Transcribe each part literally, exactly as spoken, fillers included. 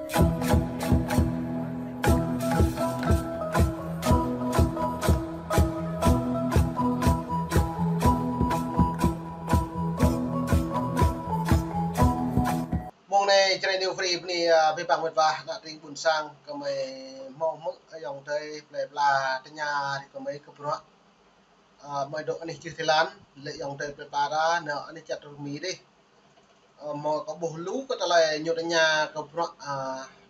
Mông anai Jrai New Free bơni, a, abih bang mĕt wa, ană tring ƀuôn sang, gơmơi hmâo hmư̆ ayŏng adơi plơi pla tơña rai gơmơi kơ bruă. A, gơmơi dŏ anih čư̆ Thái Lan, lĕ ayŏng adơi plơi pla ta, nao anih čar Turmi dih. A, hmâo kơ ƀuh lu kơ tơlơi ñu tơña kơ bruă, a,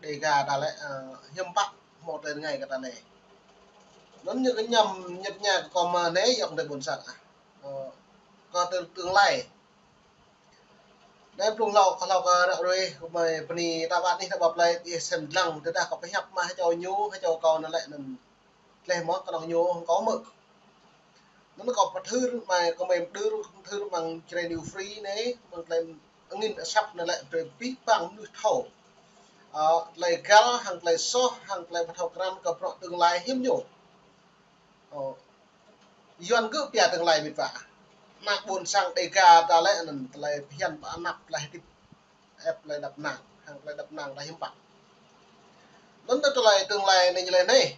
Dega ta lĕ, a, hiư̆m pă hmâo tơlơi rơngai kơ ta anai. Anŭn ñu kơ ñăm ñu tơña kơ kâo mơ̆ng anai ayŏng adơi ƀuôn sang, a. Ơ, kơ tương, tương lai. Anai blung hlâo, kơ hlâo kơ ră ruai, gơmơi bơni ta ƀă anih ta ƀă plơi, ih sem lăng, tơdah kâo pơhiăp mă hơčâo ñu, hơčâo kâo anŭn lĕ anŭn. Tơlơi mơ̆ kơnơ̆ng ñu hăng kâo mơ̆. Anŭn kâo pơthưr mă, gơmơi pơthưr, pơthưr mơ̆ng Jrai New Free anai, mơ̆ng tơlơi angĭn asăp anŭn lĕ brơi abih bang mơnuih thâo. Ơ, tơlơi găl, hăng tơlơi soh, hăng tơlơi ƀu thâo krăn kơ bruă tương lai hiư̆m ñu. Ơ, Yuan gơ̆ pia tương lai mĕt wa. Ană ƀuôn sang Dega ta lĕ anŭn tơlơi phiăn pơ anăp tơlơi hơdip. Ĕp tơlơi đăp năng, hăng tơlơi đăp năng ta hiư̆m pă. Anŭn tơlơi tương lai anai ñu lĕ anai.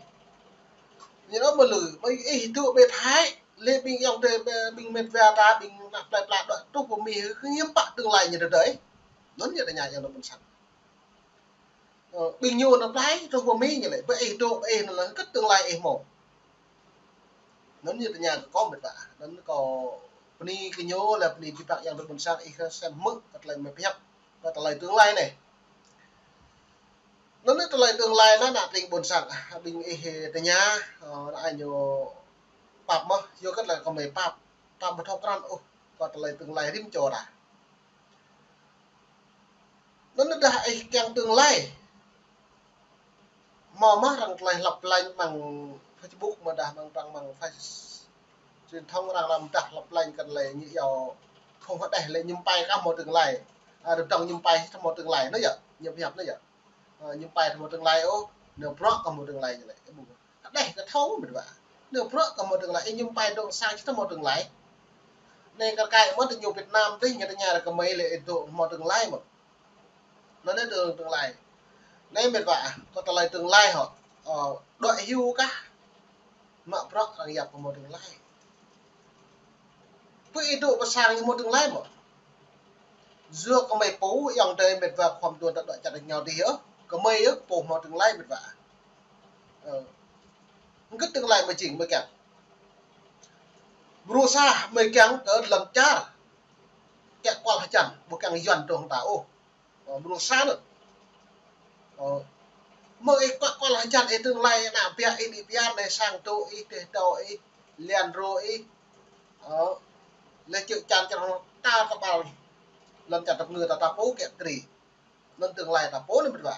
Ñu anŭn mơ̆ lu, mơ̆ ih dŏ ƀơi Thái, lĕ ƀing ayŏng adơi, ƀing mĕt wa ta, ƀing ană plơi pla dŏ truh pơ Mi hiư̆m pă tương lai ñu tơdơi. Anŭn ñu tơña ayŏng adơi ƀuôn sang. Ơ, ƀing ñu anŭn plơi truh pơ Mi ñu lĕ, ƀơi ih dŏ, ƀơi ih anŭn lĕ, hơget tương lai ih hmâo. Anŭn ñu tơña kơ kâo mĕt wa. Anŭn kâo bơni kơ ñu lĕ bơni abih bang ayŏng adơi ƀuôn sang ih sem hmư̆ kơ tơlơi gơmơi pơhiăp kơ tơlơi tương lai anai. Anŭn tơlơi tương lai anai ană tring ƀuôn sang, a, ƀing ih tơña, ơ, anai ñu pap mơ̆, yua hơget lĕ gơmơi pap, ta ƀu thâo krăn ôh kơ tơlơi tương lai rĭm čô ta. Anŭn tơdah ih kiăng tương lai. Hmâo mơ̆ arăng tơlơi hlăp lañ mơ̆ng Facebook mơ̆ dah mơ̆ng trang mơ̆ng Face truyền thông arăng lăm dah hlăp lañ kơ tơlơi ñu iâu không hơdeh lĕ ñu pai kah hmâo tương lai. A, rơdŏng ñu pai kah hmâo tương lai, anŭn yơh, ñu pơhiăp anŭn yơh. A, ñu pai kah hmâo tương lai ôh, nao bruă kah hmâo tương lai ñu lĕ. Hơdeh kơ thâo mĕt wa. Nao bruă kah hmâo tương lai, ih ñu pai dŏ sang či hmâo tương lai. Anai kar kaĭ mơ̆ tơ ñu Việt Nam tih ñu tơña kơ gơmơi lĕ ih dŏ hmâo tương lai mơ̆. Anŭn anai tương, tương lai. Anai mĕt wa, kơ tơlơi tương lai hŏ. Ơ, dŏ hyu kah. Mă bruă arăng yap kơ hmâo tương lai. Pơ ih dŏ pơ sang ñu hmâo tương lai mơ̆. Yua gơmơi pô ayŏng adơi mĕt wa khŏm tuan ta dŏ čar rơngiao dih yơh. Gơmơi yơh pô hmâo tương lai mĕt wa. Ơ. Hơget tương lai gơmơi jing gơmơi kiăng. Bruă sa gơmơi kiăng kơ lŏn čar. Kiăng kual hơjăn, ƀu kiăng Yuan dŏ hăng ta ôh. Ơ, mơnuih sa anŭn. Ơ, mơ̆ ih kual, kual hơjăn ih tương lai ană biă ih, ană biă anai sang dŏ ih, teh dŏ ih, lian rô ih. Ơ, lĕ čư̆ čan črăn ta kơpal lŏn čar tơpơngư ta, ta pô kiăng kri. Anŭn tương lai ta pô anŭn mĕt wa.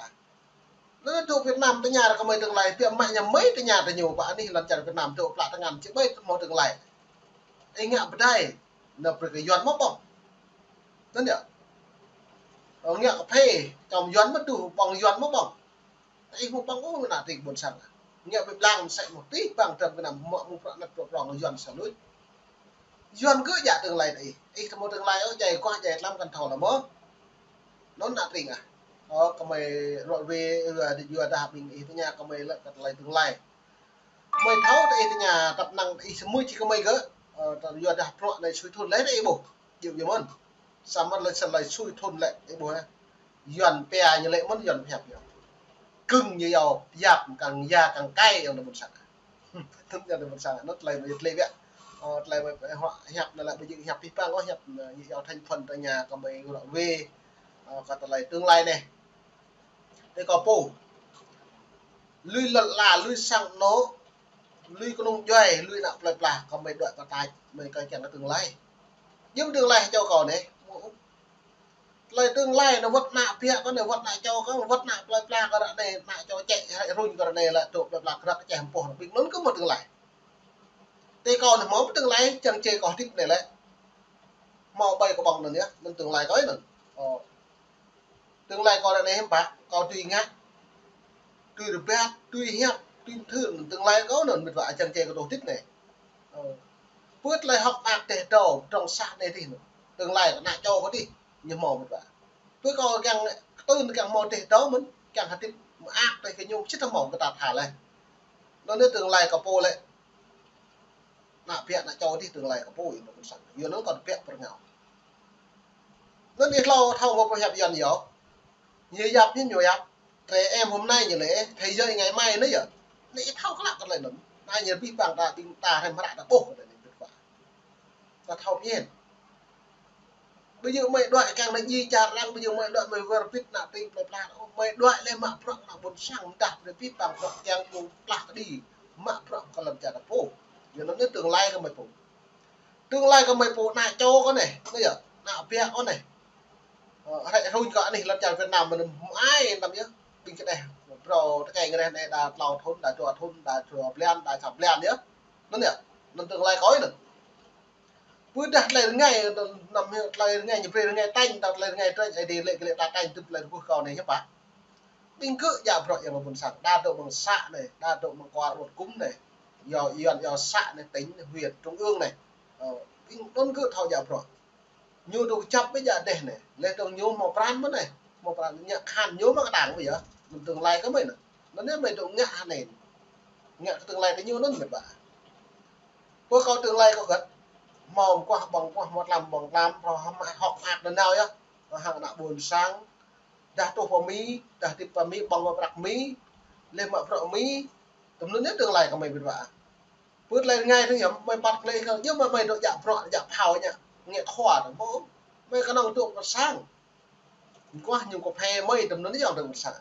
Anŭn dŏ Việt Nam tơña kơ gơmơi tương lai, biă mă ñu gơmơi tơña tơ ñu pơ anih lŏn čar Việt Nam dŏ plă tơngan či ƀai hmâo tương lai. Ih ngă pơdai, nao brơi kơ Yuan mơ̆ ƀơ̆ng. Anŭn yơh. Ơ, ngă kơphê, čom Yuan mơ̆ tuh, ƀơ̆ng Yuan mơ̆ ƀơ̆ng. Ih hmâo ƀơ̆ng ôh ană tring ƀôn sang. Ngă ƀơi blang mơsĕ mơ̆ tih bang tơm kơnăm hmâo mơ̆ prăk anăt prăk prong Yuan sa lui. Yuan gơ̆ djă tương lai tơ ih. Ih hmâo tương lai ôh, djai kuah djai tlam kăn thâo lă mơ̆. Anŭn ană tring ah. Ơ, gơmơi rŏ ruai, ơ, yua dah ƀing ih tơña gơmơi lĕ kơ tơlơi tương lai. Gơmơi thâo tơ ih tơña tăp năng ih sơmưč či gơmơi gơ̆. Ơ, tơ yua dah bruă anai sui thun lĕ tơ ih ƀuh. Djơ̆ djơ̆ mơ̆n. Samơ̆ lĕ sơlơi sui thun lĕ ih ƀuh, ơ. Yuan pia ñu lĕ mơ̆n, Yuan pơhiăp yơh. Kưng ñu yua pơhiăp kăng ya kăng kai ayŏng adơi ƀôn sang. Tŭm ayŏng adơi ƀôn sang, anŭn tơlơi mơi tơlơi biă. Ơ, tơlơi mơi huă hiăp anai lĕ ƀu djơ̆ hiăp abih bang ôh, hiăp, ơ, ñu yua thành phần tơña gơmơi rŏ ruai. Ơ, kơ tơlơi tương lai anai. Tơ kâo pô. Lui lŏn ala, lui sang anŏ, lui kơnung djuai, lui ană plơi pla, gơmơi dŏ pơtač, gơmơi kơ kiăng kơ tương lai. Djơ̆ tương lai hơčâo kâo anai. Tơlơi tương lai anai wơ̆t ană biă kâo anai, wơ̆t ană čô kâo, wơ̆t ană plơi pla kâo ră anai, ană čô čĕ, hrĕ ruñ kâo ră anai lĕ, dŏ plơi pla krăk čĕ hơmpôh, ƀing anŭn kơ hmâo tương lai. Tơ kâo anai hmâo mơ̆ tương lai, čang čê kâo hơdip anai lĕ. Hmâo ƀai kơ ƀơ̆ng anŭn yơh, anŭn tương lai kâo anŭn. Ơ. Tương lai kâo ră anai hiư̆m pă, kâo tui ngă, tui rơbat, tui hiăp, tui pơthưr, anŭn tương lai kâo anŭn mĕt wa čang čê kâo tŏ hơdip anai. Ơ. Pơ tơlơi hơ̆k mơak teh dâo, trong sah anai dih anŭn. Tương lai kơ ană čô kâo dih, ñu hmâo mĕt wa. Pơ kâo kiăng, kơ tui kiăng hmâo teh dâo mơ̆n. kiăng hơdip mơak tơi kơ ñu, sĭt hmâo kơ ta tha lĕ. Anŭn yơh tương lai kơ pô lĕ. Ană ƀiă ană čô dih tương lai kơ pô, yua anŭn ƀôn sang. Yua anŭn kâo tơbiă pơrơngao. Anŭn ih hlâo thâo ngă pơhiăp Yuan yơh. Ñu yap ñu, ñu yap. Trẻ em hôm nay ñu lĕ thế giới ngày mai anŭn yơh. Anŭn ih thâo klă kơ tơlơi anŭn. Anai ñu abih bang ta, ƀing ta hrăm hră ta ƀuh kơ tơlơi anai ƀiă wa. Ta thâo phiăn. Ƀu djơ̆ mơi đuaĭ kiăng anai djai čar arăng, ƀu djơ̆ mơi đuaĭ mơi wơr bĭt ană tring plơi pla. Mơi đuaĭ lĕ mă bruă ană ƀôn sang mơdah brơi abih bang bruă kiăng ƀu plah kơđi. Mă bruă kơ lŏn čar ta pô. Yua anŭn yơh tương lai kơ mơi pô. Tương lai kơ mơi pô ană čô kâo anai, anŭn yơh, ană ƀiă kâo anai. Ơ, hrĕ hrŭnh kơ anih lŏn čar Việt Nam mơ̆n, mơai năm yơh. Ƀing kơ anai, phrâo tơkai ngă anai, đa tlâo thŭn, đa dua thŭn, đa dua blan, đa sa blan yơh. Anŭn yơh, anŭn tương lai kâo anai. Ƀudah tơlơi rơngai, năm tơlơi rơngai, ñu brơi rơngai tañ, ta tơlơi rơngai trĕč, ai dêh lĕ kơ lĕ ta tañ, tŭ tơlơi rơbuh kâo anai, hiăp pă. Ƀing gơ̆ djă bruă yơh mơi ƀôn sang, đa dŏ mơ̆ng să anai, đa dŏ mơ̆ng kwar ƀuôn kum anai. Yua, yua, yua să anai, tỉnh anai, huyện, trung ương anai. Ơ, ƀing anŭn gơ̆ thâo djă bruă. Ñu dŏ kơjăp ƀơi djă dêh anai. Lĕ dŏ ñu hmâo pran mơ̆n anai. Hmâo pran ngă khan ñu mă kơtang ƀơi yơh. Anŭn tương lai kơ mơi anŭn. Anŭn yơh mơi dŏ ngă anai. Ngă kơ tương lai tơ ñu anŭn mĕt wa. Pơ kâo tương lai kâo gĕt. Hmâo mơkuah ƀơ̆ng mơkuah, hmâo tlam ƀơ̆ng tlam, hmâo hŏk mơak nanao yơh. Hăng ană ƀôn sang. Dah truh pơ Mi, dah hơdip pơ Mi, ƀơ̆ng mă prăk Mi, lĕ mă bruă Mi, tơm anŭn yơh tương lai kơ mơi ƀiă wa. Pơ tơlơi rơngai tơ ñu, mơi păt klei kơ, yua mơi, mơi dŏ djă bruă, djă phao ñu, ngă khua tơ mơ̆, mơi kơnơ̆ng dŏ pơ sang. Mơkuah ñu kơ phe mơi, tơm anŭn yơh dŏ pơ sang.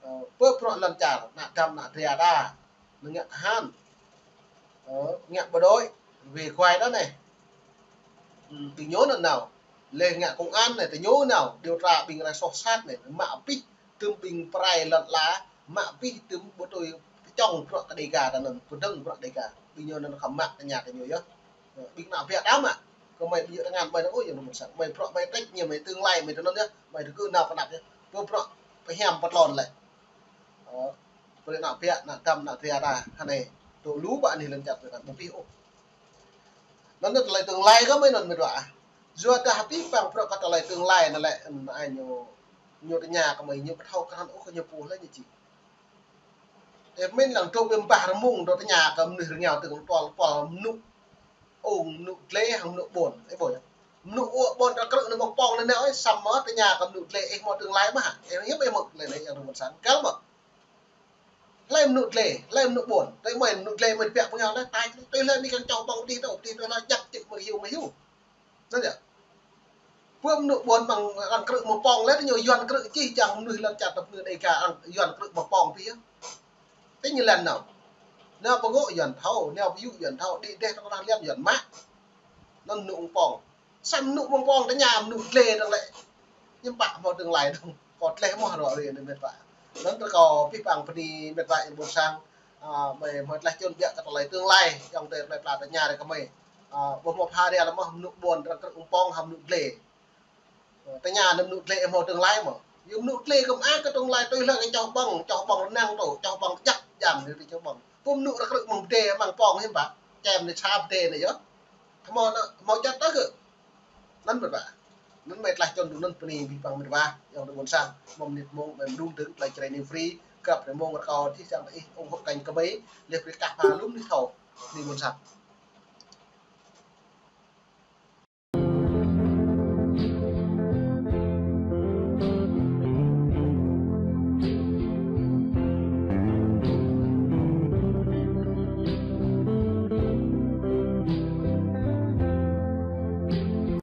Ơ, pơ bruă lŏn čar, ană dăm, ană dria ta. Anŭn ngă khan. Ơ, ngă bộ đội, về khoai đó anai. Ư, tơ ñu anŭn nao. Lĕ ngă công an anai, tơ ñu nao. Điều tra ƀing rai soh sat anai. Mă abih tơm ƀing prai lŏn ala. Mă abih tơm bộ đội pơčŏng bruă kơ Đêga ta anŭn. Pơdơ̆ng bruă Đêga. Ƀing ñu anŭn khŏm mă tơña tơ ñu yơh. Ơ, ƀing ană ƀiă ta mă. Kơ mơi ƀu djơ̆ tơngan mơi anŭn, ơ, yơh anŭn ƀôn sang. Mơi bruă mơi trĕč ñu, mơi tương lai mơi tơ anŭn yơh. Mơi tơgŭ nao pơ anăp yơh. Pơ bruă pơhiam pơtlon lĕ. Ơ, brơi ană ƀiă, ană dăm, ană dria ta, hơnai. Dŏ lu ƀă anih lŏn čar ta anŭn, ƀu pih ôh. Anŭn yơh tơlơi tương lai kơ mơi anŭn mĕt wa. Yua dah abih bang bruă kơ tơlơi tương lai anŭn lĕ, ơ, ai ñu, ñu tơña kơ mơi, ñu ƀu thâo krăn ôh kơ ñu pô lĕ ñu či. Ơ, mĭn lăng dŏ ƀơi ƀah rơmung, dŏ tơña kơ mơnuih rơngiao tơ̆ng tual, tual mơnŭ ung, mơnŭ glê, hăng mơnŭ ƀôn. Ơ, ƀuh yơh. Mơnŭ ƀôn ta krư̆ anai mơ̆ng pŏng anai, ơ, samơ̆ tơña kơ mơnŭ glê, ơ, hmâo tương lai mơ̆ hă? Ơ, hiăp ơ mơ̆ glê anai, yua anŭn ƀôn sang. Kăl mơ̆. Hlơi mơnŭ glê, hlơi mơnŭ ƀôn. Tơdah mơi mơnŭ glê mơi tơbiă pơngao lĕ, tai, tui hlơi anai kiăng čoh ƀơ̆ng pơdih tơ, pơdih tui hlơi djăp čư̆ mơ̆ng hiu mơ̆ng hiu. Anŭn yơh. Pơ mơnŭ ƀôn ƀơ̆ng arăng krư̆ mơ̆ng pŏng lĕ, tơ ñu Yuan krư̆ čih čang mơnuih lŏn čar ta pơnơ̆ng Đêga, arăng Yuan krư̆ mơ̆ng pŏng pih yơh. Tơ ñu lĕ nao. Nao pơgŏ Yuan thâo, nao pơyŭ Yuan thâo, đĭ dêh tơkơnah liăn Yuan mă. Anŭn mơnŭ mơ̆ng pŏng. Samơ̆ mơnŭ mơ̆ng pŏng tơña mơnŭ glê dơ̆ng lĕ. Ñu ƀă hmâo tương lai dơ̆ng. Kâo tleh mơ̆ rŏ rê anai mĕt wa. Anŭn tơ kâo abih bang bơni mĕt wa ƀôn sang. Ơ, mơi, mơi tleh čun biă kơ tơlơi tương lai. Yua tơ plơi pla tơña rê kơ mơi. Ơ, ƀu hmâo pha rê lăm mơ̆ mơnŭ ƀôn arăng krư̆ mơ̆ng pŏng hăng mơnŭ glê. Ơ, tơña anŭn mơnŭ glê hmâo tương lai mơ̆. Yua mơnŭ glê kơ mơak kơ tương lai tui hlơi kơ čoh ƀơ̆ng, čoh ƀơ̆ng rơnăng tơ, čoh ƀơ̆ng djăp jang anai tơ čoh ƀơ̆ng. Pơ mơnŭ arăng krư̆ mơ̆ng pơdê, mơ̆ng pŏng hiư̆m pă. Čem anai sa pơdê anai yơh. Hmâo anŭn, hmâo čăt tơ gơ̆. Anŭn mĕt wa. Anŭn mơi tleh čun dơ̆ng anŭn bơni abih bang mĕt wa. Yua tơ ƀôn sang. Mơ̆ng mơnit mông, mơi mơdung dơ̆ng, tơlơi čơrei anai free. Kơp rê mông rơkâo dih sang ih ủng hộ kênh kơ mơi. Leh brơi kah pha lŭm anih thâo. Bơni ƀôn sang.